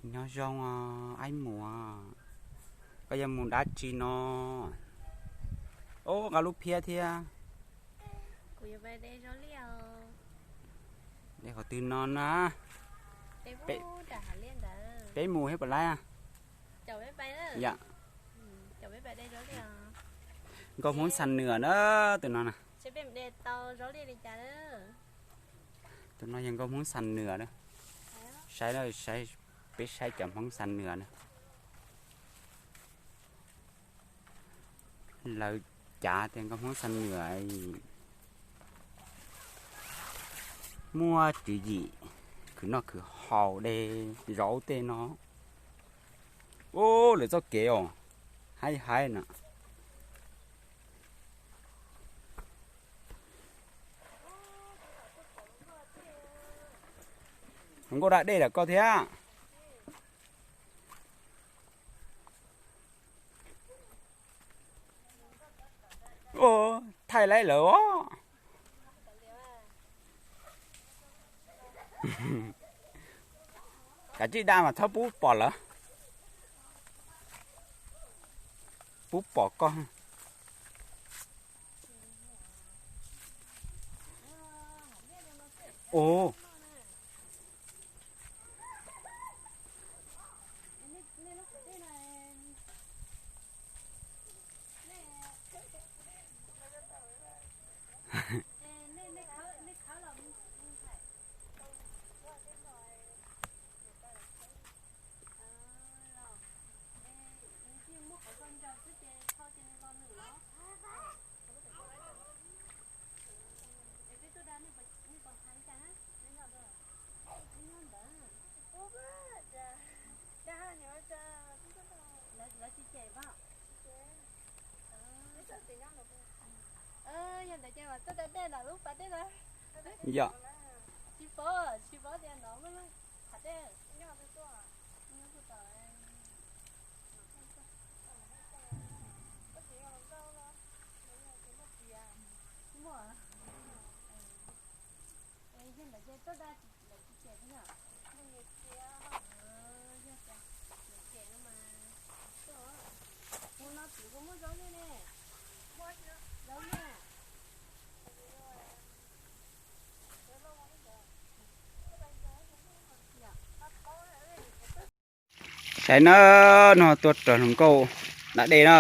Nyob zoo, aib mus, koj yuav mus dab tsi no? Ub, nqa lub phiab thiab. De qhov twg no na? Peb mus thiab puas laib? Nkauj Hmoob Xam Nwam na, tus no na. Tus no yog Nkauj Hmoob Xam Nwam na. Saib, peb saib cov Hmoob Xam Nwam na. Lawv cav tias Nkauj Hmoob Xam Nwam muaj tswv yim khwv noj khwv haus de, zaub tej no. Ub, lawv txoj kev os, haib haib no. Hluas nkauj da dej lawm koj thiab. Thaij laib lawm os. Kav tsij da mas txhob pub pom lawv, pub pom koj. Ub, yog ntawd ces mas tuaj da dej lawm lub pas dej na. Yog. Tsis paub, tsis paub tias no muaj lub pas dej. Muaj. Yog ntawd ces tuaj da lawm tsis cem thiab yom? Yog tias cem no mas, mus no twb kuj muaj zaub liaj ne. Zaub liaj. Saib na, no tuaj raws hluas nkauj da dej na.